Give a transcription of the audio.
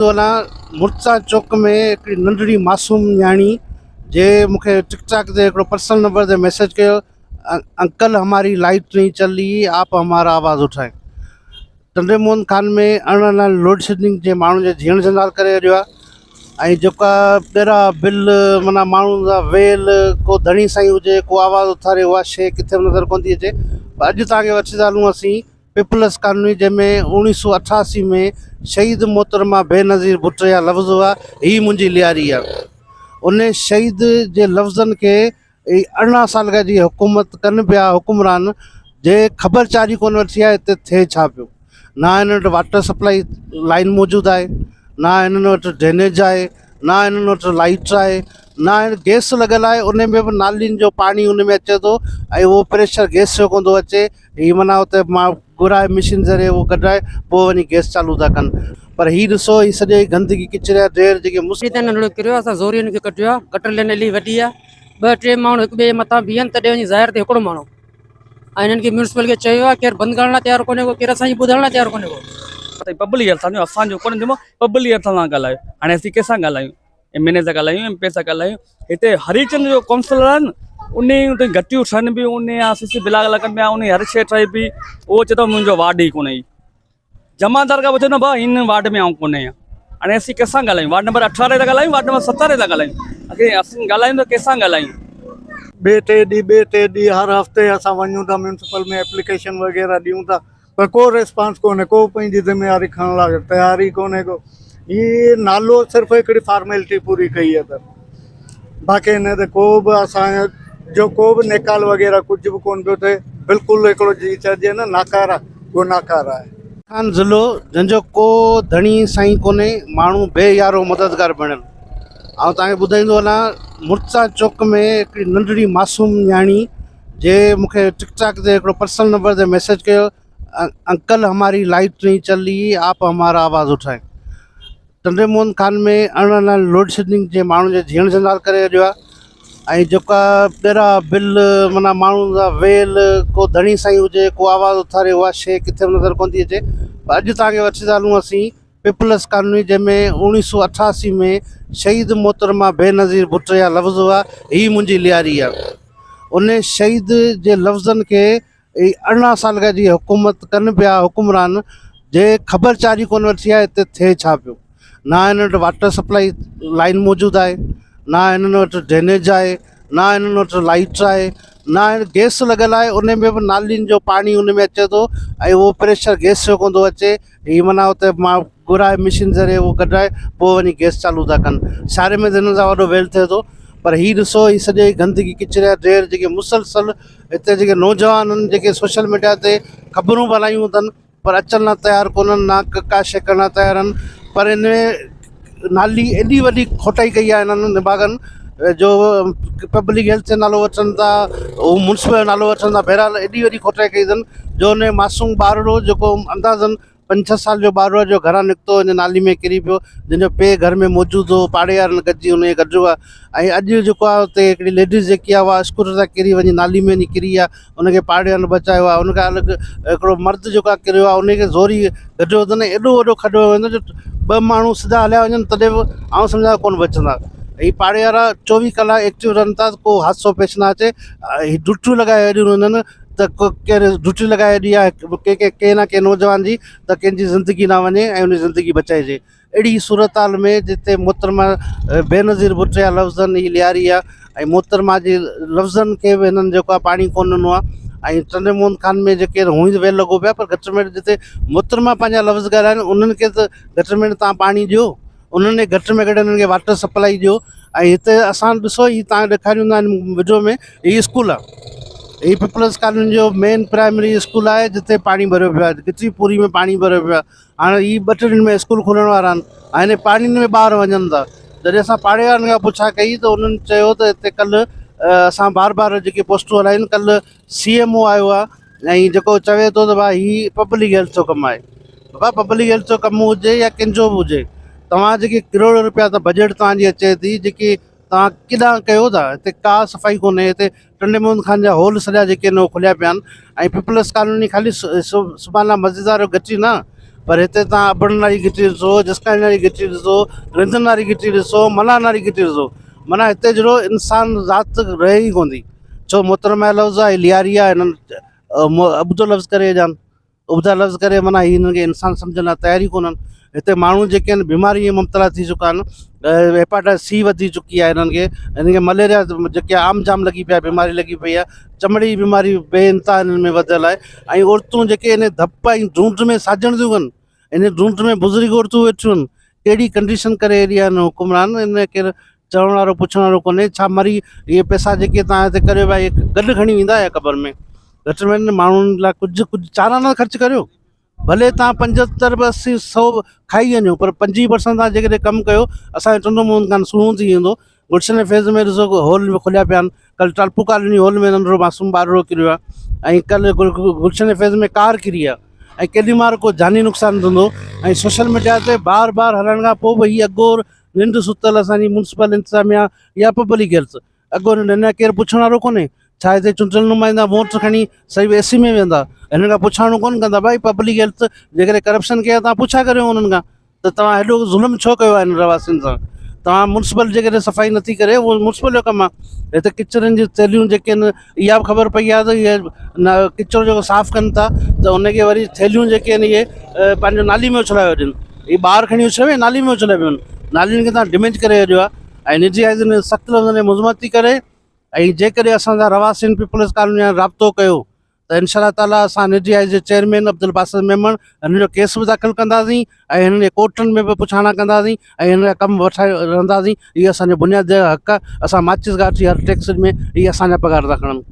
مرتضيٰ چوڪ ۾ هڪڙي ننڍڙي معصوم نياڻي جي مون کي ٽڪ ٽاڪ تي هڪڙو پرسنل نمبر تي ميسيج ڪيو انڪل هماري لائيٽ نهين چل رهي آپ همارا آواز اٺائين ٽنڊي موهن خان ۾ اڻ لڳ لوڊ شيڊنگ جي ماڻهن جي جيئڻ جنجال ڪري ڇڏيو آهي ۽ جيڪا ڳرا بل معنيٰ ماڻهن جا ويل ڪو ڌڻي سائين هجي ڪو آواز اٿاري اها شيء ڪٿي به نظر ڪونه ٿي اچي پر اڄ توهان کي وٺي ٿا هلون اسين پيپلز ڪالوني جنهن ۾ اوڻيهه سو 88 ۾ شهيد محترمه بينظير ڀٽو جا لفظ هئا هي منهنجي لياري آ ان شهيد جي لفظن کي 18 سال کان جي حڪومت ڪن پيا حڪمران جي خبر چار ئي ڪونه وٺي آهي هتي ٿئي ڇا پيو نه هنن وٽ واٽر سپلائي لائن موجود آهي نه هنن وٽ ڊرينيج آهي نه هنن وٽ لائيٽ آهي نه هن گئس لڳل آهي ان ۾ به نالين جو پاڻي ان ۾ اچي ٿو ۽ اهو پريشر گئس جو ڪونه ٿو اچي هي معنيٰ اتي مان گهرائي مشين ذريعي اهو ڪڍرائي پوء وڃي گئس چالو ٿا ڪن پر هي ڏسو هي سڄي گندگي ڪچري جا ڍير جيڪي مس. تي ننڍڙو ڪريو اسان زوري ان کي ڪڍيو آ گٽر لين الي وڏي آ ٻه ٽي ماڻهو هڪ ٻئي جي مٿان بيهن تڏهن وڃي ظاهر ٿئي هڪڙو ماڻهو ۽ هنن کي ميونسپل کي چيو آ ڪير بند ڪرڻ لاء تيار ڪونهي ڪو ڪير اسان جي ٻڌڻ لاء تيار ڪونهي ڪو. پبلڪ هيلٿ سان اسان جو ڪونهي ذمو پبلڪ هيلٿ سان ڳالهايو هاڻي اسين ڪنهن سان ڳالهايون ايم اين اي سان ڳالهايون ايم پي اي سان ڳالهايون هتي هريچند جو ڪائونسلر آهي نه ان اتي گهٽيون ٺهن پيون ان جا سي سي بلاڪ لڳن پيا ان هر شيء ٺهي پئي اهو چئي ٿو منهنجو وارڊ ئي ڪونهي جمعدار کان پڇو نه ڀاء هن وارڊ ۾ آئون ڪونهي آهيان هاڻي اسين ڪنهن سان ڳالهايون وارڊ نمبر 18 تي ڳالهايون وارڊ نمبر 17 تي ڳالهايون اسين ڳالهايون ته ڪنهن سان ڳالهايون. ٻئي ٽي ڏينهن ٻئي ٽي ڏينهن هر هفتي اسان وڃون ٿا ميونسپل ۾ ايپليڪيشن وغيره ڏيون ٿا پر ڪو ريسپانس ڪونهي ڪو پنهنجي ذميواري کڻڻ لاء تيار ئي ڪونهي ڪو هي نالو صرف هڪڙي فارملٽي پوري ڪئي اٿن باقي هن تي ڪو به اسان جو ڪو به نيڪال وغيره ڪجهه به ڪونه پيو ٿئي بلڪل هڪڙو جي چئجي نه ناڪاره اهو ناڪاره آهي. خان ضلعو جنهن جو ڪو ڌڻي سائين ڪونهي ماڻهو بي يارو مددگار بڻيل آئون توهان کي ٻڌائيندو هلان مرتضيٰ چوڪ ۾ هڪڙي ننڍڙي معصوم نياڻي جي مون کي ٽڪ ٽاڪ تي هڪڙو پرسنل نمبر تي ميسيج ڪيو انڪل هماري لائيٽ نهين چل رهي آپ همارا آواز اٺائين ٽنڊي موهن خان ۾ اڻ لڳ لوڊ شيڊنگ جي ماڻهن جي جيئڻ جنجال ڪري ڇڏيو آهي ۽ جيڪا ڳرا بل معنيٰ ماڻهن جا ويل ڪو ڌڻي سائين هجي ڪو آواز اٿاري اها شيء ڪٿي به نظر ڪونه ٿي اچي پر اڄ توهان کي وٺي ٿا هلون اسين پيپلز ڪالوني جنهن ۾ اوڻيهه سو 88 ۾ شهيد محترمه بينظير ڀٽو جا لفظ هئا هي منهنجي لياري آ ان شهيد جي لفظن کي 18 سال کان جي حڪومت ڪن پيا حڪمران جي خبر چار ئي ڪونه وٺي آهي هتي ٿئي ڇا پيو نه هنن وٽ واٽر سپلائي لائن موجود آهي نه هنن وٽ ڊرينيج آهي نه هنن وٽ لائيٽ آهي نه هن گئس لڳل آهي ان ۾ به نالين جو پاڻي ان ۾ اچي ٿو ۽ اهو پريشر گئس جو ڪونه ٿو اچي هي معنيٰ اتي مان گهرائي مشين ذريعي اهو ڪڍرائي پوء وڃي گئس چالو ٿا ڪن سياري ۾ ته هنن سان وڏو ويل ٿئي ٿو پر هي ڏسو هي سڄي گندگي ڪچري جا ڍير جيڪي مسلسل هتي جيڪي نوجوان آهن جيڪي سوشل ميڊيا تي خبرون به هلايون اٿن پر اچڻ لاء تيار ڪونهن نه ڪا شيء ڪرڻ لاء تيار آهن پر ان ۾ نالي ايڏي وڏي کوٽائي ڪئي آهي هنن نڀاڳن جو پبلڪ هيلٿ جو نالو وٺن ٿا هو ميونسپل جو نالو وٺن ٿا بهرحال ايڏي وڏي کوٽائي ڪئي اٿن جو ان معصوم ٻارڙو جيڪو اندازن پنج ڇهه سال جو ٻارڙو جو گهران نڪتو ان نالي ۾ ڪري پيو جنهن جو پيء گهر ۾ موجود هو پاڙي وارن گڏجي ان کي ڪڍيو آهي ۽ اڄ جيڪو آهي اتي هڪڙي ليڊيز جيڪي آهي اها اسڪوٽر تان ڪري وڃي نالي ۾ وڃي ڪري آهي ان کي پاڙي وارن بچايو آهي ان کان الڳ هڪڙو مرد جيڪو آهي ڪريو آهي ان کي زوري ڪڍيو اٿن ايڏو وڏو کڏو هيو جو ٻه ماڻهو سڌا هليا وڃن تڏهن به آئون سمجهان ٿو ڪونه بچندا هي پاڙي وارا 24 ڪلاڪ ايڪٽو رهن ٿا ڪو حادثو پيش نه اچي هي ڊيوٽيون لڳائي ايڏيون هنن ته ڪير ڊيوٽي لڳائي ايڏي آهي ڪنهن ڪنهن ڪنهن نه ڪنهن نوجوان جي ته ڪنهن جي زندگي نه وڃي ۽ ان جي زندگي بچائجي اهڙي صورتحال ۾ جتي محترمه بينظير ڀٽو جا لفظن هي لياري آ ۽ محترمه جي لفظن کي به هنن جيڪو آ پاڻي ڪونه ڏنو آ ۽ ٽنڊي محمد خان ۾ جيڪي هونئن ته ويل لڳو پيو آ پر گهٽ ۾ گهٽ جتي محترمه پنهنجا لفظ ڳالهائن انهن کي ته گهٽ ۾ گهٽ توهان پاڻي ڏيو انهن کي گهٽ ۾ گهٽ انهن کي واٽر سپلائي ڏيو ۽ هتي اسان ڏسو هي توهان کي ڏيکاريون ٿا هن وڊيو ۾ هي اسڪول آ هي پيپلز ڪالوني جو مين پرائمري اسڪول آهي جتي پاڻي ڀريو پيو آهي گچي پوري ۾ پاڻي ڀريو پيو آهي هاڻي هي ٻه ٽي ڏينهن ۾ اسڪول کلڻ وارا آهن ۽ هن پاڻي ۾ ٻار وڃن ٿا جڏهن اسان پاڙي وارن کان پڇا ڪئي ته انهن چيو ته هتي ڪلهه اسان بار بار جيڪي پوسٽون هلايون ڪلهه سي ايم او آيو آهي ۽ جيڪو چوي ٿو ته ڀاء هي پبلڪ هيلٿ جو ڪم آهي بابا پبلڪ هيلٿ جو ڪم هجي يا ڪنهن جو به هجي توهان جيڪي ڪروڙ روپيا ته بجيٽ توهان جي اچي ٿي جيڪي توهان ڪيڏانهن ڪيو ٿا هتي ڪا صفائي ڪونهي هتي ٽنڊي محمد خان جا هول سڄا جيڪي آهن اهي کليا پيا آهن ۽ پيپلز ڪالوني خالي سبحان الله مسجد وارو گهٽي نه پر هتي توهان ابڙن واري گهٽي ڏسو، جسڪاڻي واري گهٽي ڏسو، رندن واري گهٽي ڏسو، ملان واري گهٽي ڏسو، معنيٰ هتي جهڙو انسان ذات رهي ئي ڪونه ٿي. ڇو محترمه جو لفظ آهي لياري آهي هنن ابتو لفظ ڪري ڏيان. ابتا لفظ ڪري معنيٰ هي هنن کي انسان سمجهڻ لاء تيار ئي ڪونهن. هتي ماڻهو جيڪي آهن بيماري ۾ مبتلا ٿي چڪا آهن هيپاٽائس سي وڌي چڪي آهي هنن کي هنن کي مليريا جيڪي عام جام لڳي پيا بيماري لڳي پئي آهي چمڙي جي بيماري بي انتها هنن ۾ وڌيل آهي ۽ عورتون جيڪي ان ڌپ ۽ ڍونڍ ۾ ساجڻ ٿيون ڪن ان ڍونڍ ۾ بزرگ عورتون ويٺيون آهن ڪهڙي ڪنڊيشن ڪري ايڏي آهن حڪمران ان ڪير چوڻ وارو پڇڻ وارو ڪونهي ڇا مري اهي پئسا جيڪي توهان هتي ڪريو پيا اهي گڏ کڻي ويندا يا قبر ۾ گهٽ ۾ گهٽ ماڻهن لاء ڪجهه ڪجهه چار آنا خرچ ڪريو ڀلي توهان پنجهتر به اسي سو کائي وڃو پر 25 پرسنٽ توهان جيڪڏهن ڪم ڪيو اسانجو ٽنڊو محمد خان سهڻو ٿي ويندو گلشن فيض ۾ ڏسو هال به کليا پيا آهن ڪل ٽالپو ڪالوني هال ۾ ننڍڙو معصوم ٻارڙو ڪريو آهي ۽ ڪل گلشن فيض ۾ ڪار ڪري آهي ۽ ڪيڏي مهل ڪو جاني نقصان ٿيندو ۽ سوشل ميڊيا تي بار بار هلڻ کان پوء به هي اگور ننڊ ستل اسان جي ميونسپل انتظاميا يا پبلڪ هيلٿ اڳو نه ڪير پڇڻ وارو ڪونهي ڇا هتي چونڊيل نمائندا ووٽ کڻي صرف اي سي ۾ ويهندا هنن کان پڇاڻو ڪونه ڪندا ڀائي پبلڪ هيلٿ جيڪڏهن ڪرپشن ڪئي آهي توهان پڇا ڪريو انهن کان ته توهان هيڏو ظلم ڇو ڪيو آهي هنن رهواسين سان توهان ميونسپل جيڪڏهن صفائي نٿي ڪري اهو ميونسپل جو ڪم آهي هتي ڪچرن جون ٿيلهيون جيڪي آهن اها به خبر پئي آهي ته اهي نه ڪچرو جيڪو صاف ڪن ٿا ته ان کي وري ٿيلهيون جيڪي آهن اهي پنهنجو نالي ۾ اڇلايو ڏين اهي ٻاهر کڻي اڇلايو يا نالي ۾ اڇلايو ويو نالين کي توهان ڊيميج ڪري ڇڏيو آهي ۽ نجي آهي سخت لفظن ۾ مذمت ٿي ڪري ۽ جيڪڏهن اسان سان رهواسين پيپلز ڪالوني وارن رابطو ڪيو ته انشاء الله تعالٰي اسان نجي آء جي چيئرمين عبدالباسط ميمڻ هن جو ڪيس به داخل ڪنداسين ۽ هنن جي ڪورٽن ۾ به پڇاڻا ڪنداسين ۽ هن جا ڪم وٺائي رهنداسين. هي اسان جو بنيادي حق آهي. اسان ماچيس گاٺي هر ٽيڪس ۾ هي اسان جا پگهار ٿا کڻن.